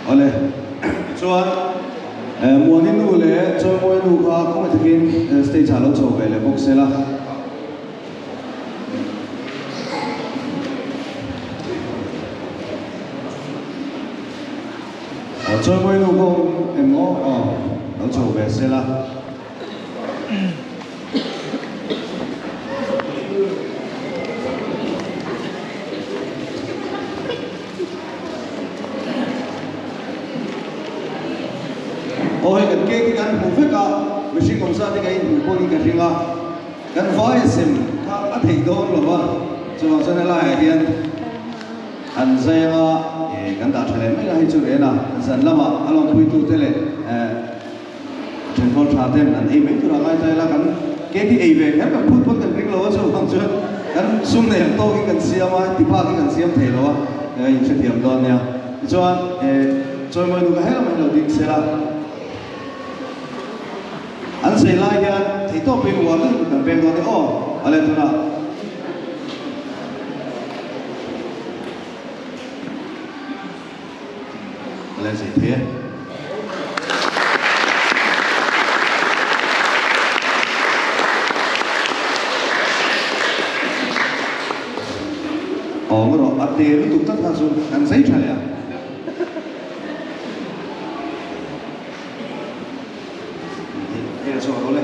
Awle, tichuan Muani nu leh Chawimawi nu kha khawngaih takin stage ah lo chho ve leh bawk se la. Aw Chawimawi nu kha awm em aw? Aw, lo chho ve se la. Aw hei kan cake hi kan hmu vek a, mihring awm zat hi ka inhmuh pawhin ka hring a, kan vai a sem kha a theih dawn lo va, chuvang chuan helaiah hian an zai anga kan dah tha leh mai la hei chu rena zan lamah a lawmpuitute leh Thenkawl tha ten an ei mai tur a ngai ta ila kan cake hi ei ve kher kan phut pawn kan ring lo a chuvang chuan kan sum nei ang tawkin kan siam a ti bak hi kan siam thei lo a in hrethiam dawn nia tichuan chawimawi nu ka he lamah hi lo ding sela an sei lai hian theihtawpin uar deuh kan pek dawn nia aw a le tunah. A le zei thei e. Awm erawh a te lutuk tlat kha chu kan zei tha leh a. Hei a chhuak lo le.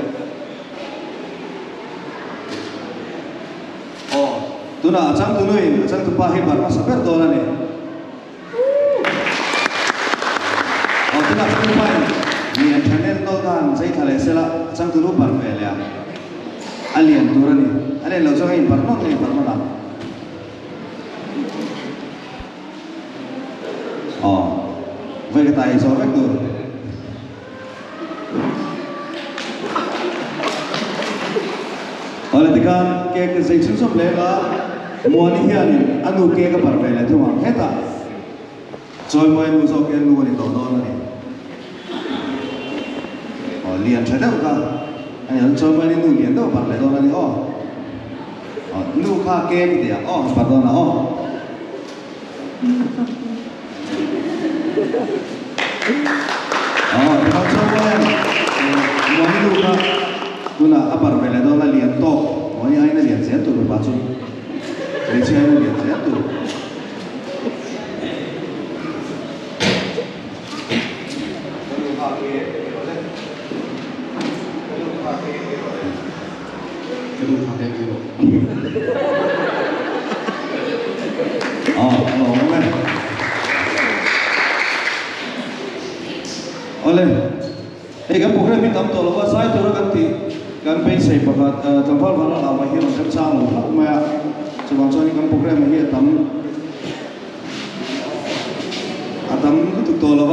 Aw, tunah a changtunuin a changtupa hi bar hmasa ber dawn a ni. Aw, tunah changtupain lian tha nen nawl khan zai thla leh sela a changtunu bar ve leh a, a lian tur a ni. A len loh chuan a inbar nawn nge inbar nawn ang? Aw, vawi ka tai zawh vek tur. Awle tikhan cake zei chhunzawm leh a, Muani hianin a nu cake a barh ve leh thung ang hetah Chawimawi nu zawk hian nu a ni tawh dawn a ni. Aw lian tha deuh kha a ni ang, Chawimawi nu lian deuh a barh leh dawn a ni aw. Aw nu kha cake ti ang aw a barh dawn a aw. Tunah a bar ve leh dawn a lian tawk mahni aiin a lian zel tur mipa chu hmeichhia aiin a lian zel tur. Awle, hei kan program hi tam tawh lo va, zai tura kan tih kan beisei pakhat tlangval vana lau mai hi a rawn remchang lo hlauh mai a, chuvang chuan kan program hi a tam a tam lutuk tawh lo va.